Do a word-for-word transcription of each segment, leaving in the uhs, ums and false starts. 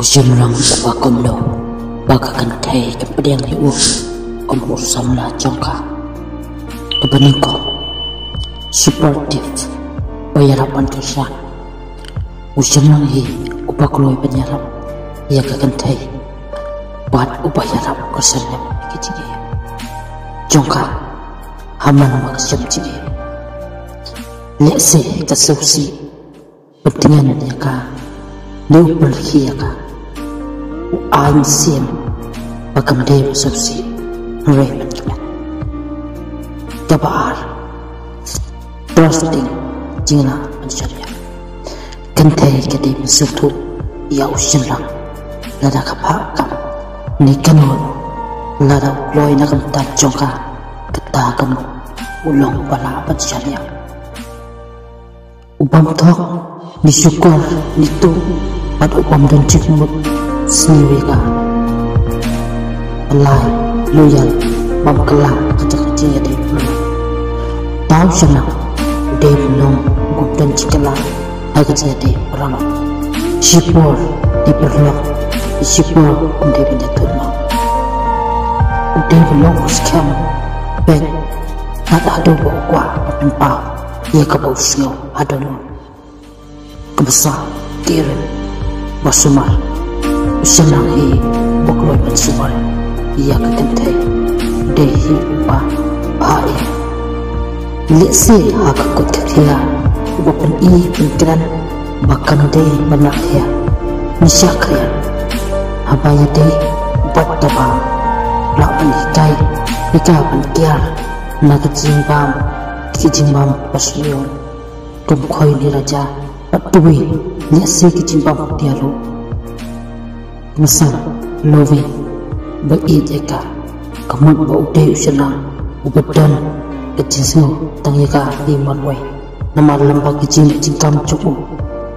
Shynrang uba kumno ba ka kynthei kan pdiang ïa u kum u samla jong ka. Kaba nyngkong, supportive, ba ïarap ban kyrshan. U shynrang hi uba kloi ban ïarap ïa ka kynthei bad uba ïarap kyrshan ïa ki jingeh jong ka ha man ba ka shem jingeh. Lehse ka sngewsih ban tngen ïa ka, ne u pyrkhi ïa ka, u ai mynsiem ba kam dei ban sngewsih, hynrei ban kmen. Kaba ar, trusting, jinglah ban shaniah. Kynthei ka dei ban sngewthuh ïa u shynrang lada ka phah kam ne ka nud, lada u kloi na ka bynta jong ka, kata ka mut u long ba lah ban shaniah. U bym thok, ne shukor, ne tuh, bad u bym don jingmut sniew ïa ka. Lai, loyal, bym kylla ha ka jingïadei. Uta u shynrang u dei ban long uba bym don jingkylla ha ka jingïadei. Shipor, dei ban long, shipor, um dei ban ïathuh noh. U dei ban long u skhem beit, tad haduh ba u kwah ban pynpaw ïa kaba u sngew haduh lum. Kaba saw, caring, ba sumar. U shynrang hi uba kloi ban sumar ïa ka kynthei, dei hi uba bha ïa. Lehse ha ka kut ka khia, uba pyni pynkren ba kam dei ban rah ïa, ngi shah khia. Haba ïadei bad ka bam, lah ban hikai ïa ka ban kiar na ka jingbam, ki jingbam ba sniew. Kum khoi ne raja, bad twi, lehse ki jingbam khyndiat ruh. Kaba san, loving, ba ïeit ïa ka. Ka mut ba u dei u shynrang uba don ka jingsngew tang ïa ka dei marwei. Namar lem bad ki jingleh jingkam jong u,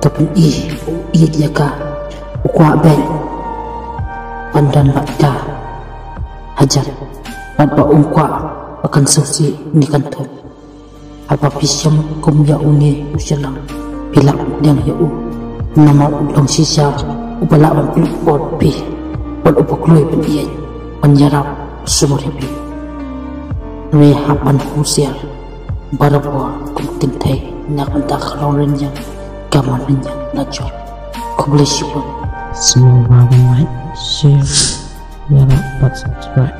ka pyni ba u ïeit ïa ka. U kwah beit ban don bad ka hajan, bad ba um kwah ba kan sngewsih ne kan thut. Haba phi shem kum ïa une u shynrang, phi lah ban pdiang ïa u. Namar u long shisha uba lah ban pynlut bor phi, bad uba kloi ban ïeit, ban ïarap sumar ïa phi. Hynrei hap ban husiar barabor kum kynthei na ka bynta ka long rynïeng, ka mon rynïeng la jong. Khublei shibun. Sngewbha ban like, share, ïarap bad subscribe.